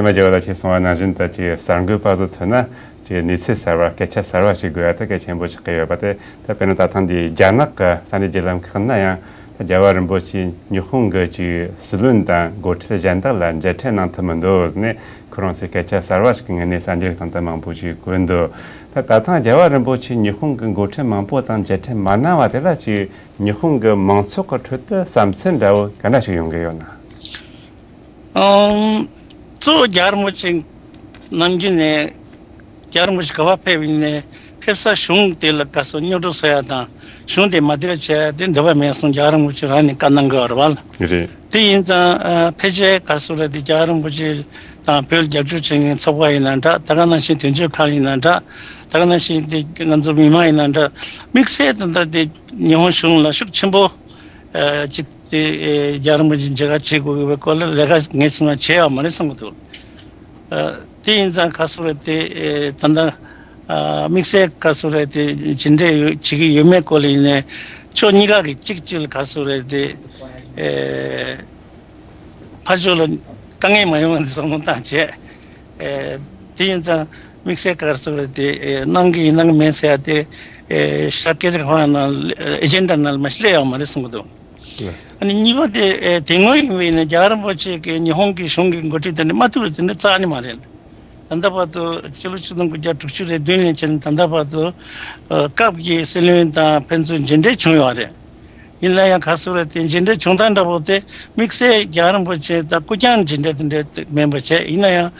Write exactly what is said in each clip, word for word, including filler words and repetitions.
ཚད་མ་རྒྱལ་བ་ལགས་ཀྱིས་གསུངས་པ་ནང་བཞིན་ད་ཅིག་གསར་འགོད་པ་ཚོ་མཚོན་ན་ཅིག་གནས་ཚུལ་གསར་བ་སྐད་ཆ་གསར་བ་ཞིག་དགོས་ཡ་ད་གལ་ཆེན་པོ་ཞིག་གི་ཡོད་པ་དེ་ད་དཔེར་ན་ད་ཐེངས་འདི་རྒྱ་ནག་གི་ས་གནས་བརྒྱུད་ལམ་ཁག་ན་ཡང་ད་རྒྱལ་བ་རིན་པོ་ཆེ་ཉི་ཧོང་གི་ཅིག་སྲིད་བློན་དང་འགོ་ཁྲིད་གཞན་དག་ལ་མཇལ་འཕྲད་གནང་ཐུབ་མི་འདུག་ཟེར་ནས་ཁོ་རང་ཚོས་སྐད་ཆ་གསར་བ་ཞིག་གི་ངོས་ནས་གསར་འགྱུར་སྟེང་དུ་མང་པོ་ཞིག་བཀོད་འདུག་ད་ད་ཐེངས་རྒྱལ་བ་རིན་པོ་ཆེ་ཉི་ཧོང་གི་འགོ་ཁྲིད་མང་པོ་དང་མཇལ་འཕྲད་མ་གནང་བ་དེ་ལ་ཅིག་ཉི་ཧོང་གི་མང་ཚོགས་ཀྱི་ཁྲོད་དུ་བསམ་ཚུལ་འདྲ་བོ་ག་འདྲ་ཞིག་ཡོང་གི་ཡོད་ན། ཨང་། གཙོ་བོ་རྒྱལ་བ་རིན་པོ་ཆེ་ནམ་རྒྱུན་ནས་རྒྱལ་བ་རིན་པོ་ཆེ་ག་པར་ཕེབས་ཡིན་ནའི་ཕེབས་ས་གཞུང་དེ་ལ་དགའ་བསུ་སྙོབ་སྒྲུབ་བཟོ་ཡ་དང་གཞུང་དེ་མ་བདེ་བ་བྱས་ཡ་དེ་འདོད་པ་མེད་གསུངས། རྒྱལ་བ་རིན་པོ་ཆེ་རང་ནས་བཀའ་གནང་དགོས་པ་རེད་བ། རེད། དེ་ཡིན་ཙང་ཨ་ཕལ་ཆེར་ག་རེ་ཟེར་དགོས་རེད་དེ་རྒྱལ་བ་རིན་པོ་ཆེ་དང་བོད་ལ་རྒྱབ་སྐྱོར་བྱེད་མཁན་ཚོགས་པ་ཡིན་ན་འདྲ། ད་ག་ནང་བཞིན་དོན་གཅོད་ཁང་ཡིན་ན་འདྲ། ད་ག་ནང་བཞིན་དེ་ང་ཚོ་མི་མང་ཡིན་ན་འདྲ། དམིགས་བསལ་དེ་འདྲ་དེ་ཉི་ཧོང་གཞུང་ལ་ཤུགས་ཆེན་པོ་ཨ་ཅིག་དེ་ཨེ་རྒྱལ་བ་རིན་པོ་ཆེ་མཇལ་ཁ་བྱེད་དགོས་པའི་སྐོར་ལ་ལས་ཀ་ངས་ཚང་མ་བྱས་ཡོད་མ་རེད་བསམ་གྱི་འདུག་ཨ་དེ་ཡིན་ཙང་ག་རེ་ཟེར་དགོས་རེད་དེ་ཨེ་ད་ལྟ་ཨ་དམིགས་བསལ་ག་རེ་ཟེར་དགོས་རེད་དེ་མཇལ་འཕྲད་ཡོད་བྱེད་ཀྱི་ཡོད་མེད་སྐོར་ལ་ཡིན་ནའི་ཕྱོགས་གཉིས་ཀ་གི་གཅིག་གཅིག་ལ་ག་རེ་ཟེར་དགོས་རེད་དེ་ཨེ་ཕར་ཕྱོགས་ལ་དཀའ་ངལ་མ་ཡོང་བ་འདི་བསམ་བློ་བཏང་བྱས། ཨེ་དེ་ཡིན་ཙང་དམིགས་བསལ་ག་རེ་ཟེར་དགོས་རེད་དེ་ཨེ་གནང་གི་ཡིན་གནང་གི་མེད་ཟེར་ཡ་དེ་ཨེ་ཞེ་དྲག་སྐད་ཆ་གང་ཡང་ནང་ཨེ་ཇེན་ཌ་ནང་ལ་མ་སླེབས་ཡོད་མ་རེད་བསམ་གྱི་འདུག་ཨ་ནི་གཉིས་པ་དེ་ཨེ་དེ་སྔོན་ཡིན་པ་ཡིན་ན་རྒྱལ་བ་རིན་པོ་ཆེ་གིས་ཉི་ཧོང་གི་གཞུང་གི་འགོ་ཁྲིད་དེ་འདྲ་མ་ཐུག་རེད་དེ་འདྲ་རྩ་ནས་མ་རེད། ད་ལྟ་བར་དུ་ཕྱི་ལོ་ཆིག་སྟོང་དགུ་བརྒྱ་དྲུག་ཅུ་རེ་བདུན་ནས་བྱས་ནས་ད་ལྟ་བར་དུ་ཨ་སྐབས་ཀྱི་སྲིད་བློན་དང་ཕན་ཚུན་མཇལ་འཕྲད་བྱུང་ཡོད་རེད། ཡིན་ན་ཡང་ག་རེ་ཟེར་དགོས་རེད་དེ་མཇལ་འཕྲད་བྱུང་སྟངས་འདྲ་པོ་དེ་དམིགས་བསལ་རྒྱལ་བ་རིན་པོ་ཆེ་དང་སྐུ་རྐྱང་མཇལ་འཕྲད་དེ་འདྲ་མིན་པ་བྱས། ཡིན་ན་ཡང་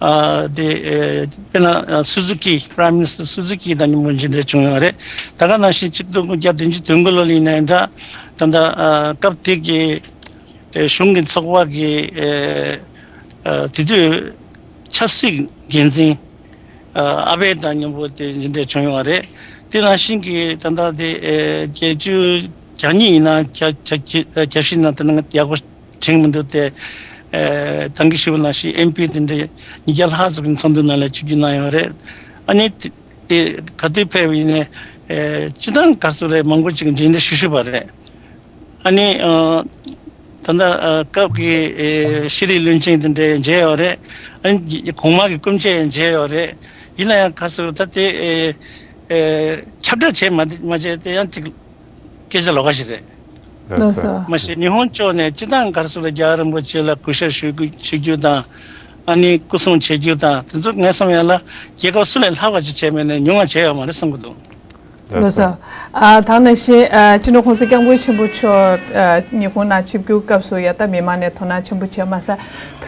ཨ་དེ་ཨེ་དཔེར་ན་ཨ་སུ་ཛུ་ཀི་Prime Minister སུ་ཛུ་ཀི་དང་མཉམ་པོ་མཇལ་འཕྲད་བྱུང་ཡོད་རེད། ད་ག་ནང་བཞིན་ཆིག་སྟོང་དགུ་བརྒྱ་བདུན་ཅུ་དོན་དགུ་ལོ་ལ་ཡིན་ན་ཡང་འདྲ། ད་ལྟ་ཨ་སྐབས་དེ་གི་ཨེ་གཞུང་གི་ཚོགས་པ་གི་ཨེ་ཨ་དེ་དུས་ཆབ་སྲིད་འགན་འཛིན་ཨ་ཨ་བྷེ་དང་མཉམ་པོ་དེ་མཇལ་འཕྲད་བྱུང་ཡོད་རེད། དེ་ནང་བཞིན་གྱི་ད་ལྟ་དེ་ཨེ་བརྒྱད་ཅུ་གྱ་གཉིས་ཡིན་ན་གྱ་གྱ་གྱ་གྱ་བཞི་ན་དེ་ནང་ཡག་པོ་དྲན་མི་འདུག་སྟེ། ཨེ་ད་གིན་ཞུས་པ་ནང་བཞིན་ཨེམ་པི་དེ་འདྲ་ཉིས་བརྒྱ་ལྷག་ཙམ་གྱི་ཚོགས་འདུ་ནང་ལ་ཆིབས་བསྒྱུར་གནང་ཡོད་རེད། ཨ་ནི་དེ་དེ་ག་དུས་ཕེབས་པ་ཡིན་ནའི་ཨེ་སྤྱི་བཏང་ག་ཚོད་རེད་མང་པོ་ཅིག་མཇལ་འཕྲད་ཞུ་ཞུས་པ་རེད། ཨ་ནི་ཨ་ད་ལྟ་ཨ་སྐབས་ཀྱི་ཨེ་ཤེས་རིག་བློན་ཆེན་དེ་འདྲ་མཇལ་ཡོད་རེད། ཨ་ནི་གོང་མ་གི་སྐུ་མཆེད་ཡང་མཇལ་ཡོད་རེད། ཡིན་ན་ཡང་ག་ཚོད་ད་དེ་ཨེ་ཨེ་ཁྱབ་བསྒྲགས་བྱས་མ་མ་བྱས་དེ་ཡང་ཅིག་སྐད་ཆ་ལོགས་ཀ་ཞིག་རེད། ལགས་སོ། མ་གཞི་ཉི་ཧོང་ཕྱོགས་ནས་སྤྱི་བཏང་ག་རེ་ཟེར་རྒྱལ་བ་རིན་པོ་ཆེ་ལ་གུས་ཞབས་ཞུ་དགོས་ཞུ་རྒྱུ་དང་། ཨ་ནི་སྐུ་སྲུང་བྱེད་རྒྱུ་དང་དེ་ཚོ་ངས་བསམ་ཡ་ལ་རྒྱལ་ཁབ་སུ་ལས་ལྷག་པ་ཅིག་བྱས་མེད་ནས་ཉུང་བ་བྱས་ཡོད་མ་རེད་བསམ་གྱི་འདུག་ལགས་སོ། ཨ་ད་ནང་བཞིན་ཨ་སྤྱི་ནོར་༸གོང་ས་༸སྐྱབས་མགོན་ཆེན་པོ་མཆོག་ཨ་ཉི་ཧོང་ནང་ཆིབས་བསྒྱུར་སྐབས་སུ་ཡ་ད་མི་མང་ནས་དོ་སྣང་ཆེན་པོ་བྱས་མ་ཟད་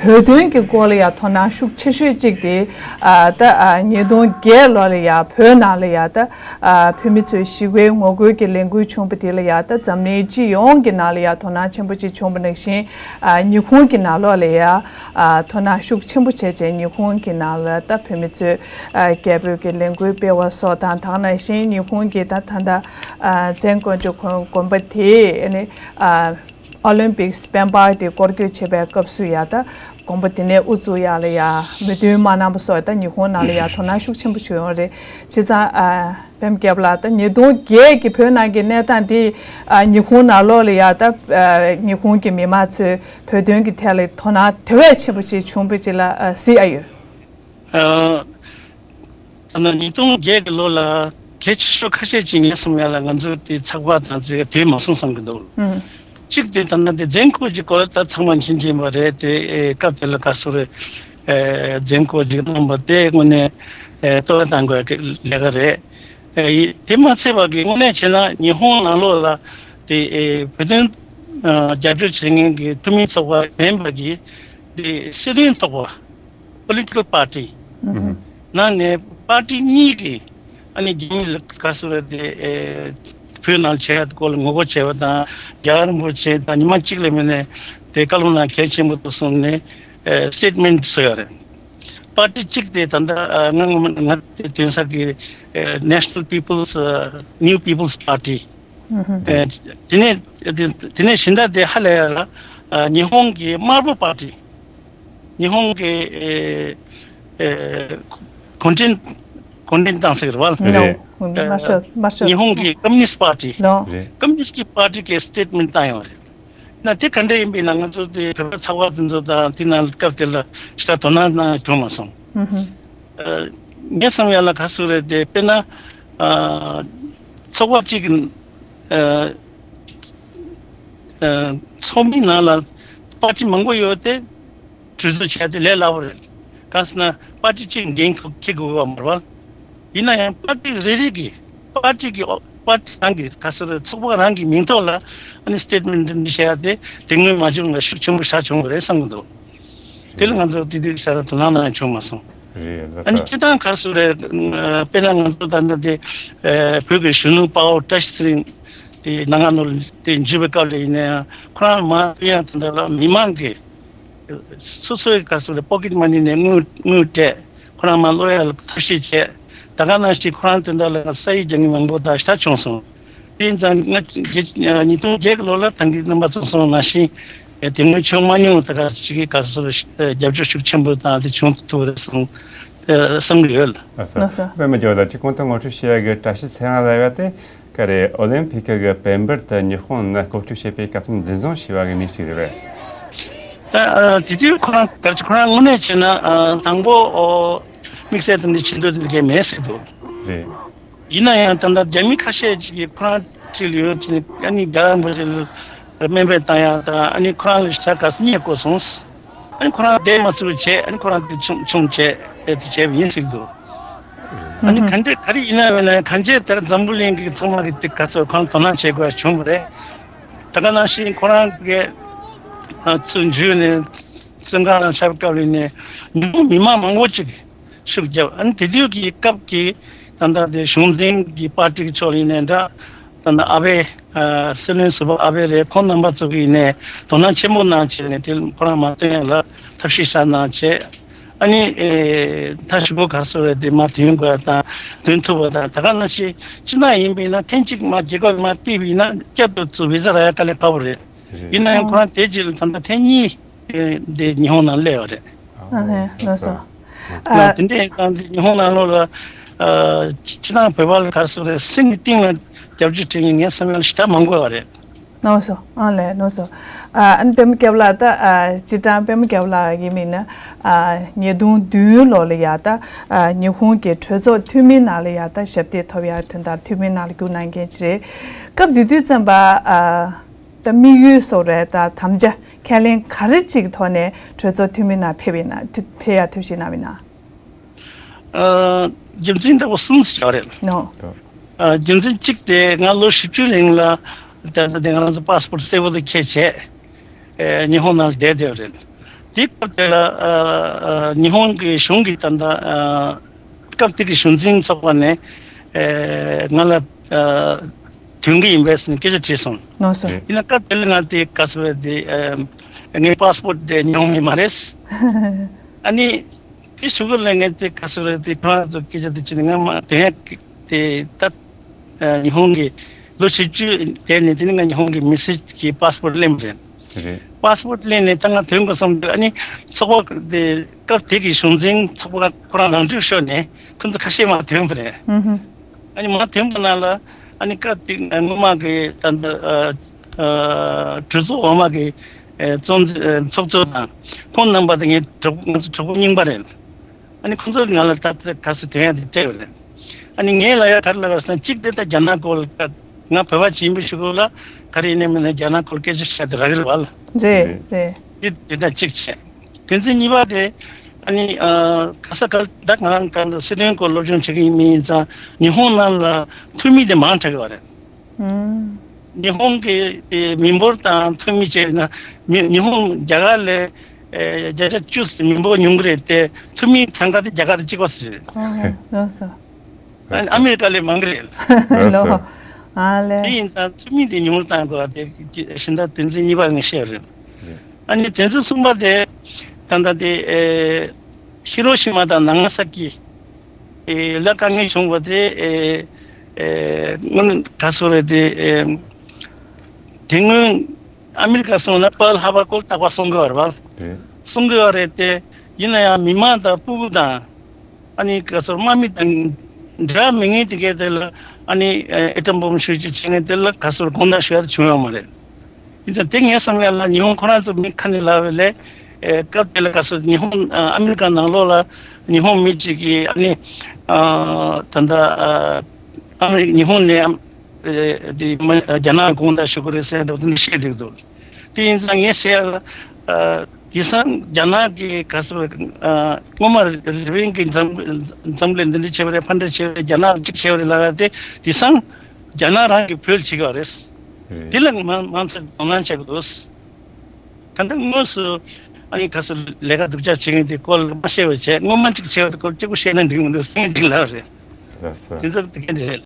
བོད་དོན་གྱི་སྐོར་ལ་ཡ་དོ་སྣང་ཤུགས་ཆེ་ཤོས་གཅིག་དེ་ཨ་ད་ཨ་ཉིས་སྟོང་བརྒྱད་ལོ་ལ་ཡ་བོད་ནང་ལ་ཡ་ད་ཨ་བོད་མི་ཚོས་ཞི་བའི་ངོ་རྒོལ་གྱི་ལས་འགུལ་བྱུང་བ་དེ་ལ་ཡ་ད་འཛམ་གླིང་སྤྱི་ཡོངས་ཀྱི་ནང་ལ་ཡ་དོ་སྣང་ཆེན་པོ་གཅིག་བྱུང་བ་ནང་བཞིན་ཨ་ཉི་ཧོང་གི་ནང་ལོགས་ལ་ཡ་ཨ་དོ་སྣང་ཤུགས་ཆེན་པོ་བྱས་བྱས་ཉི་ཧོང་གི་ནང་ལ་ད་བོད་མི་ཚོས་ཨ་རྒྱལ་པོའི་གི་ལས་འགུལ་སྤེལ་བ་སོགས་དང་ད་ག་ནང་བཞིན་ཉི་ཧོང་གི་ད་ད་ལྟ་ཨ་ཛེན་ཀོན་ཀྲི་དགོན་དགོན་པ་དེ་ཨ་ནི་ཨ་ཨོ་ལིམ་པིག་སི་སྤེན་པ་དེ་སྐོར་སྐྱོད་བྱེད་པའི་སྐབས་སུ་ཡ་ད་དགོན་པ་དེ་ནས་དབུ་བཙུགས་ཡ་ལ་ཡ་མོས་མཐུན་མ་གནང་པ་སོགས་ད་ཉི་ཧོང་ནང་ལ་ཡ་དོ་སྣང་ཤུགས་ཆེན་པོ་བྱུང་ཡོད་རེད། བྱས་ཙང་ཨ་པད་མ་རྒྱལ་པོ་ལགས་ད་ཉིས་སྟོང་བརྒྱད་ཀྱི་བོད་ནང་གི་གནས་སྟངས་དེ་ཨ་ཉི་ཧོང་ནང་ལོགས་ལ་ཡ་ད་ཨ་ཉི་ཧོང་གི་མི་མང་ཚོས་བོད་དོན་གྱི་ཐད་ལ་དོ་སྣང་དེ་བས་ཆེན་པོ་ཞིག་བྱུང་བ་ཅིག་ལ་ཨ་གཟིགས་ཨ་ཡོད། ཨ་ད་ནི་ཉིས་སྟོང་བརྒྱད་ཀྱི་ལོ་ལ་གལ་ཆེ་ཤོས་ཁ་ཤས་ཅིག་ངས་བསམ་ཡ་ལ་ང་ཚོ་དེ་ཚགས་པར་དང་ཚོས་དུས་མ་སོང་བསམ་གྱི་འདུག་ཨང་། གཅིག་དེ་ད་ལྟ་དེ་ཛེན་ཀོན་ཀྲི་སྐོར་ད་ཚང་མ་མཁྱེན་གྱི་ཡིན་པ་རེད་དེ་ཨེ་སྐབས་དེ་ལ་ག་རེ་ཟེར་ཨེ་ཛེན་ཀོན་ཀྲི་གནང་བ་དེ་དངོས་གནས་ཨེ་བསྟོད་པ་གཏང་དགོས་ཀྱི་ལས་ཀ་རེད། ཨེ་དེ་མ་ཚད་པ་གི་དངོས་གནས་བྱས་ན་ཉི་ཧོང་ནང་ལོགས་ལ་དེ་ཨེ་བོད་དོན་ཨ་རྒྱབ་སྐྱོར་བྱེད་མཁན་གྱི་འཐུས་མི་ཚོགས་པ་མིན་པ་གི་དེ་སྲིད་དོན་ཚོགས་པ། Political party ནང་ནས་པར་ཏི་གཉིས་ཀྱིས་ཨ་ནི་རྒྱ་མི་ལ་ག་ཟེར་བ་དེ་ཨེ་བོད་ནང་བྱས་ཡ་སྐོར་ལ་ངོ་རྒོལ་བྱས་པ་དང་རྒྱལ་བ་རིན་པོ་ཆེ་དང་ཉི་མ་གཅིག་ལས་མེད་ནས་དེ་བཀའ་སློབ་གནང་གལ་ཆེན་པོ་འདུག་གསུངས་ནས་ཨེ་སི་ཊེཊ་མེན་ཊི་བཟོས་ཡོད་རེད། པར་ཏི་གཅིག་དེ་ད་ལྟ་ཨ་ང་ང་ང་དེ་ཐོན་ས་གི་ཨེ་National People's ཨ་New People's Party ཨེ་དེ་ནས་དེ་ནས་གཞན་དག་དེ་ཧ་ལས་ཡ་ལ་ཨ་ཉི་ཧོང་གི་དམར་པོ་པར་ཏི། ཉི་ཧོང་གི་ཨེ་ཨེ་གུང་ཁྲན་གུང་ཁྲན་ཏང་སྲིད་རེད་བ། རེད། ནོ། ཨེ་མར་ཤལ་མར་ཤལ། ཉི་ཧོང་གི་ཀམ་མུ་ནིསྟ་པར་ཏི། ནོ། རེད། ཀམ་མུ་ནིསྟ་གི་པར་ཏི་གི་སི་ཊེཊ་མེན་ཊི་བཏང་ཡོད་རེད། ན་དེ་ག་འདྲ་ཡིན་པས་ན། ང་ཚོ་དེ་བོད་པ་ཚགས་པར་དེ་ཚོ་དང་དེ་ནང་སྐབས་དེ་ལ་ཞེ་དྲག་དོ་སྣང་གནང་བྱུང་མ་སོང་། ཨ་ངས་བསམ་ཡ་ལ་ག་ཟེར་རེད་དེ། དཔེར་ན་ཨ་ཚོགས་པ་གཅིག་གི་ཨ་ཨ་ཚོགས་མིའི་ནང་ལ་པར་ཊི་མང་པོ་ཡོད་དེ། གྲོས་ཚོགས་བྱས་ཏེ་ལས་སླ་པོ་རེད། གང་ཟེར་ན་པར་ཊི་གཅིག་འགན་ཁུར་དགོས་པ་མ་རེད་པ། ཡིན་ན་ཡང་པར་ཊི་རེ་རེ་གི་པར་ཊི་གི་པར་ཊི་རང་གི་ག་ཟེར་རེད། ཚོགས་པ་རང་གི་མིང་ཐོག་ལ་ཨ་ནི་སི་ཊེཊ་མེན་ཊི་འདི་འདྲ་བྱས་ཏེ་དེ་སྔོན་མ་བྱུང་བ་ཤུགས་ཆེན་པོ་ཞིག་བྱུང་བ་རེད་བསམ་གྱི་འདུག་དེ་ལ་ང་ཚོ་དེ་དུས་ས་ར་དོ་སྣང་གནང་བྱུང་མ་སོང་། རེད་ལགས་ཨ་ནི་སོ། སྤྱིར་བཏང་ག་ཟེར་རེད། དཔེར་ན་ང་ཚོ་ད་ལྟ་དེ་བོད་ཀྱི་གཞོན་ནུ་དཔའ་བོ་བཀྲ་ཤིས་ཚེ་རིང་དེ་ནང་ང་ནོར་དེ་འཇུས་པའི་སྐབས་ལ་ཡིན་ན་ཡང་ཁོ་རང་མ་བསྟན་ཡང་དེ་འདྲ་ལ་མི་མང་གི་སོ་སོའི་ག་ཟེར་རེད། པོ་ཀེ་ཊི་མ་ནི་ནས་དངུལ་དངུལ་སྤྲད། ཁོ་རང་མ་སློབ་ཡ་ལ་ཐབས་ཤེས་བྱས། ད་ག་ནང་བཞིན་ཁོ་རང་དེ་འདྲ་ལ་ས་ཡིག་རྒྱག་མཁན་མང་པོ་དང་ཞེ་དྲག་བྱུང་སོང་། དེ་ཡིན་ཙང་ང་ཉིས་སྟོང་བརྒྱད་ལོ་ལ་ད་གིན་རྣམ་པ་ཚོ་གསུངས་ནང་བཞིན་དེ་སྔོན་བྱུང་མ་མྱོང་། ད་ག་ཅིག་གི་ག་ཟེར་རེད། རྒྱབ་སྐྱོར་ཤུགས་ཆེན་པོ་དང་དེ་བྱུང་ཐུབ་རེད་བསམ་བསམ་གི་ཡོད། ལགས་སོ། ལགས་སོ། པད་མ་རྒྱལ་བ་ལགས། ཅིག་གོང་དུ་ངོ་སྤྲོད་བྱེད་ཡ་གི་བཀྲ་ཤིས་ཚེ་རིང་ལབ་ཡ་དེ། ག་རེ། ཨོ་ལིམ་ཕི་ཀི་གི་བེམ་པར་དུ་ཉི་ཧོང་ནས་སྐོར་སྐྱོད་བྱེད་པའི་སྐབས་སུ་འཛིན་བཟུང་བྱས་པ་གི་མི་ཞིག་རེད་པས། ད་ཨ་དེ་དུས་ཁོ་རང་ག་རེ་ཁོ་རང་དངོས་གནས་བྱས་ན་ཨ་དང་པོ་ཨོ་དམིགས་བསལ་དེ་འདྲ་བྱེད་འདོད་དེ་འདྲ་གང་མེད་ཟེར་འདུག་རེད། ཡིན་ན་ཡང་ད་ལྟ་རྒྱ་མི་ཁ་ཤས་ཅིག་གིས་ཁོ་རང་འཁྲིས་ལ་ཡོད་ཅིག་ནས་ཨ་ནི་རྒྱ་གར་མི་རིགས་ལ་སྨན་པས་བཏང་ཡ་དང་ཨ་ནི་ཁོ་རང་ལ་ཞེ་དྲག་ག་ཟེར་རྙེད་དགོས་སོང་། ཨ་ནི་ཁོ་རང་བསྡད་མ་ཚུགས་བྱས། ཨ་ནི་ཁོ་རང་དེ་ཆུང་ཆུང་བྱས་ཨེ་དེ་བྱས་པ་ཡིན་ཟེར་གི་འདུག་ཨ་ནི་ག་འདྲས་ག་རེ་ཡིན་ན་མིན་ན་གང་བྱས་དེར་འཛམ་བུ་གླིང་གི་ཚང་མ་གི་དེ་ག་ཚོད་ཁོང་དོ་སྣང་བྱེད་དགོས་བྱུང་བ་རེད། ད་ག་ནང་བཞིན་ཁོ་རང་གི་ཚུར་འཇུས་ནས་བཙོན་ཁང་ནང་ཆབས་བཀབ་ལས་ནས་ཉི་ཧོང་མི་མང་མང་པོ་ཅིག་ཤུགས་བརྒྱབ། ཨ་ནི་དེ་དུས་ཀྱི་སྐབས་ཀྱི་ད་ལྟ་དེ་གཞུང་འཛིན་གྱི་པར་ཊི་གི་ཕྱོགས་ལ་ཡིན་ནའི་འདྲ། ད་ལྟ་ཨ་བེ་སྲིད་བློན་ཟུར་པ་ཨ་བེ་རེད། ཁོང་རྣམ་པ་ཚོ་གིས་ནས་དོ་སྣང་ཆེན་པོ་གནང་བྱས་ནས་དེ་ཁོ་རང་མར་བཏོན་ཡ་ལ་ཐབས་ཤེས་བྱས་གནང་བྱས། ཨ་ནི་ཨེ་ད་ཞུ་གོ་ག་རེ་ཟེར་རེད། དེ་མར་ཐོན་དགོས་ཡ་དང་ཐོན་ཐུབ་པ་དང་། ད་ག་ནང་བཞིན་སྤྱིར་བཏང་ཡིན་པས་ན་ཐེངས་གཅིག་མར་རྒྱལ་ཁབ་མར་ཕེབས་པ་ཡིན་ན་བསྐྱར་དུ་ཚུར་བི་ཟ་རག་ཡ་དཀའ་ལས་ཁག་པོ་རེད། རེད། ཡིན་ན་ཡང་ཁོ་རང་དེ་རྗེས་ལ་ད་ལྟ་ཐེངས་གཉིས་ཨེ་འདི་ཉི་ཧོང་ནང་སླེབས་པ་རེད། ཨ་ཧེ། ལགས་སོ། ལགས་སོ། ཨ། དེ་འདྲ་ཡིན་ཙང་འདི་ཉི་ཧོང་ནང་ལོགས་ལ་ཨ་སྤྱི་བཏང་བོད་པ་ལ་ག་རེ་ཟེར་རེད། སེམས་ཀྱི་གཏིང་ལ་རྒྱབ་སྐྱོར་བྱེད་མཁན་ངའི་བསམ་ཡ་ལ་ཞེ་དྲག་མང་པོ་ཡོད་རེད། ལགས་སོ། ཨ་ལས། ལགས་སོ། ཨ་ཨ་ནི་པད་མ་སྐྱབས་ལགས། ད་ཨ་སྤྱིར་བཏང་པད་མ་སྐྱབས་ལགས་ཡིན་མིན་ན་ཨ་ཉིས་སྟོང་བདུན་ལོ་ལ་ཡ་ད་ཨ་ཉི་ཧོང་གི་གྲོས་ཚོགས་འཐུས་མིའི་ནང་ལ་ཡ་ད་ཞབས་སྟེགས་ཐོབ་ཡ་དོན་དག་འཐུས་མིའི་ནང་ལ་བརྒྱུགས་གནང་མཁན་ཅིག་རེད། སྐབས་དེ་དུས་ཙམ་པ་ཨ། ད་དམིགས་ཡུལ་སོགས་རེད། ད་དམ་བཅའ་ཁས་ལེན་ག་རེ་ཅིག་ཐོག་ནས་གྲོས་ཚོགས་འཐུས་མི་ནང་ཕེབས་ཡིན་ན་ཐུ་ཕེབས་ཡ་ཐུགས་བཞེད་གནང་བ་ཡིན་ན། ཨ་རྒྱུ་མཚན་འདྲ་པོ་གསུམ་ཞིག་ཡོད་རེད། ནོ། ཨ་རྒྱུ་མཚན་གཅིག་དེ་ང་ལོ་བཞི་བཅུ་རིང་ལ་ད་ལྟ་དེ་ང་རང་ཚོ་པཱ་སི་པོར་ཊི་གསལ་པོ་དེ་ཁྱེར་བྱས་ཨེ་ཉི་ཧོང་ནང་ལ་བསྡད་བསྡད་པ་རེད། དེའི་སྐབས་དེ་ལ་ཨ་ཨ་ཉི་ཧོང་གི་གཞུང་གི་ད་ལྟ་ཨ་སྐབས་དེ་གི་གཞུང་འཛིན་ཚོགས་པ་ནས་ཨེ་ང་ལ་ཨ་ཐོན་གི་ཡིན་པས་ཟེར་ནས་སྐད་ཆ་དྲིས་སོང་། ལགས་སོ། ཡིན་ན་སྐབས་དེ་ལ་ང་དེ་ག་ཟེར་བས་དེ་ཨ་ངའི་པཱ་སི་པོར་ཊི་དེ་ཉི་ཧོང་མི་མ་རེད། ཨ་ནི་དེ་ཞུ་གི་ལ་ངས་དེ་ག་ཟེར་བས་དེ་ཁོ་རང་ཚོ་སྐད་ཆ་དེ་བྱས་ནས་ང་མ་དོན་ཡག་དེ་ད་ཨ་ཉི་ཧོང་གི་ལོ་བཞི་བཅུ་དེ་ནས་དེ་ནས་ང་ཉི་ཧོང་གི་མི་སེར་གྱི་པཱ་སི་པོར་ཊི་ལེན་པ་རེད། རེད། པཱ་སི་པོར་ཊི་ལེན་ནས་ད་ང་ཐོན་དགོས་བསམ་དུས་ཨ་ནི་ཚོགས་པ་དེ་སྐབས་དེ་གི་གཞུང་འཛིན་ཚོགས་པ་ཁོ་རང་རང་འགྲུལ་ཤོར་ནས་ཁོ་ཚོ་ཁ་ཤས་མར་ཐོན་པ་རེད། ཨུ་ཧུ། ཨ་ནི་མར་ཐོན་པ་ན་ལ་ཨ་ནི་སྐབས་དེ་སྔོན་མ་གི་ད་ལྟ་ཨ་ཨ་གྲོས་ཚོགས་འོག་མ་གི་ཨ་གཙོ་འཛིན་ཨ་ཚོགས་གཙོ་དང་ཁོང་རྣམ་པ་དང་ངའི་གྲོགས་ང་ཚོ་གྲོགས་པོ་རྙིང་པ་རེད། ཨ་ནི་ཁོང་ཚོས་ང་ལ་ད་ལྟ་ག་ཚོད་ཐོན་ཡ་དེ་སྤྲད་ཡོད་རེད། ཨ་ནི་ངས་ལབ་ཡ་ག་རེ་ལབ་ཡོད་ཟེར་ན། གཅིག་དེ་ད་རྒྱ་ནག་སྐོར་ལ་ང་བོད་པ་ཅིག་ཡིན་པའི་ཕྱིར་ལ་ག་རེ་ཡིན་ནའི་མིན་ན་རྒྱ་ནག་སྐོར་སྐད་ཆ་བཤད་དེ་རག་གི་རེད་བ་ལ། རེད་རེད། དེ་དེ་ད་གཅིག་བྱས། དོན་ཚན་གཉིས་པ་དེ་ཨ་ནི་ཨ་ག་ས་ག་ད་ང་རང་ག་ལ་སྲིད་དོན་སྐོར་སློབ་སྦྱོང་བྱེད་ཀྱི་ཡིན་མིན་ཡིན་ཙང་ཉི་ཧོང་ནང་ལ་འཐུས་མི་དེ་མང་དྲགས་ཡོད་རེད། ཨུམ། ཉི་ཧོང་གི་ཨེ་མི་འབོར་དང་འཐུས་མི་བྱས་ན་མི་ཉི་ཧོང་རྒྱ་གར་ལས་ཨེ་བརྒྱ་ཆ་བཅུ་ཙམ་མི་འབོར་ཉུང་གི་རེད་དེ། འཐུས་མི་གྲངས་ཀ་དེ་རྒྱ་གར་དེ་གཅིག་པ་ཙམ་རེད། ཨོ་ལགས་སོ། ཨ་ནི་ཨ་མི་རི་ཀ་ལས་མང་གི་རེད། ལགས་སོ། ལོ། ཨ་ལས། དེ་ཡིན་ཙང་འཐུས་མི་དེ་ཉུང་རུ་བཏང་དགོས་པ་དེ་གཞན་དག་དོན་ཚན་གཉིས་པ་ངས་བཤད་པ་རེད། ཨ་ནི་དོན་ཚན་གསུམ་པ་དེ་ད་ལྟ་དེ་ཨེ་ཧི་རོ་ཤི་མ་དང་ནང་ས་ཀི་ཨེ་ལ་དཀའ་ངལ་བྱུང་བ་དེ་ཨེ་ཨེ་སྔོན་ག་སོ་རེད་དེ་ཨེ་དེ་སྔོན་ཨ་མི་རི་ཀ་སོང་ན་པཱལ་ཧར་བར་སྐོར་རྟག་པར་གསུང་གི་ཡོད་རེད་པ། རེད། གསུང་གི་ཡོད་རེད་དེ། ཡིན་ན་ཡང་མི་མང་དང་སྤུ་གུ་དང་ཨ་ནི་ག་སོ་དམག་མི་དང་འབྲེལ་བ་མེད་མཁན་དེ་གས་དེ་ལ་ཨ་ནི་ཨེ་ཨེ་ཊམ་བོམ་ཤུགས་ཆེ་བྱེད་མཁན་དེ་ལ་ག་སོ་དགོངས་དག་ཞུ་ཡ་དེ་བྱུང་ཡོད་མ་རེད། ཡིན་ཙང་དེ་ངའི་བསམ་ཡས་ལ་ཉི་ཧོང་ཁོ་རང་ཚོ་མི་ཁ་ནས་ལབ་པ་ལས། ཨེ་སྐབས་དེ་ལ་ག་ཚོད་ཉི་ཧོང་ཨ་ཨ་མི་རི་ཀ་ནང་ལོགས་ལ་ཉི་ཧོང་མི་གཅིག་གིས་ཨ་ནི་ཨ་ད་ལྟ་ཨ་ཨ་མི་ཉི་ཧོང་ནས་ཨ་ཨེ་དེ་མ་རྒྱ་ནག་དགོངས་དག་ཞུ་གི་རེད་ཟེར་འདྲ་པོ་དེ་འདྲ་བཤད་བསྡད་འདུག་དེ་ཡིན་ཙང་ངས་བཤད་ཡས་ལ་ཨ་དེང་སང་རྒྱ་ནག་གི་ག་ཚོད་ཨ་སྔོན་མ་རི་པིན་གྱི་འཛམ་འཛམ་གླིང་འདི་འདྲ་བྱས་པ་རེད། ཕ་འདྲ་བྱས་པ་རེད། རྒྱ་ནག་གཅིག་བྱས་པ་རེད་ལབ་ཡ་དེ་དེང་སང་རྒྱ་ནག་རང་གིས་བོད་བྱེད་ཀྱི་རེད། དེ་ལ་མང་མང་ཚོས་དོ་སྣང་བྱེད་ཀྱི་འདུག་ད་ལྟ་དངོས་སུ་ཨ་ནི་ག་ཚོད་ལས་ཀ་སྡུག་ཅག་བྱེད་མཁན་དེ་སྐོར་ལ་མ་བཤད་པ་བྱས། སྔོན་མ་གཅིག་བྱས་པ་དེ་སྐོར་གཅིག་པུ་བཤད་ན་འགྲིག་མི་འདུག་སེང་གཅིག་ལབ་རེད། ལགས་སོ། དེ་ཚོ་དེ་ག་འདྲ་རེད།